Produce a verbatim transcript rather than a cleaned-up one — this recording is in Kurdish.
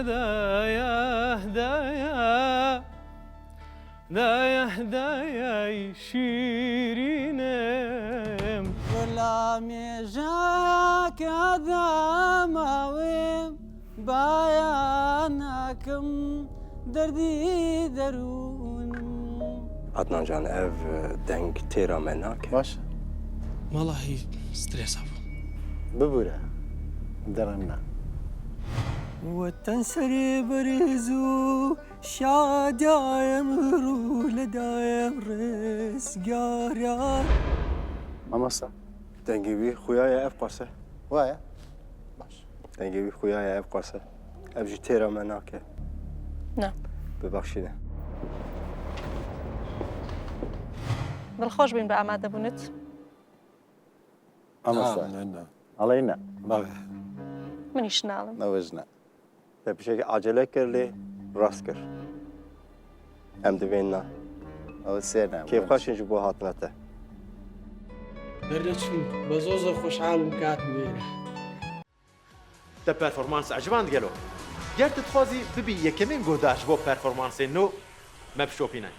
Daya, daya, daya, daya şîrînim. Gula mêjayeke demawim, baya nakim derdî derûnim. Adnan can, ev deng têra me nake. Baş. Wallahî stresa bû. Bibûre. Deremna. Weten serê berêz û şadiya emrû ledayem rizgara. Mamosta. Dengê wî xuya ye, ev qas e. Wa ye. Baş. Dengê wî xuya ye, ev qas e. Ev jî têra me nake. Na. Bibexşîne. Dilxweş bîn bi amadebûnit. Mamosta. Na, ne, ne. Aleyna. Bavê. Min îş nalim. Navêjne. Te pişekî acele kir lê rast kir. Em divên na. Ew sêr ne. Kêfxweş in ji bo hatina te. Derneçûn, be zor zor xweşhal bûm ke hatim vê yere. Te performans eciband gelo? Ger tu dixwazî bibî yekemîn guhdar ji bo performansên nû, me bişopîne.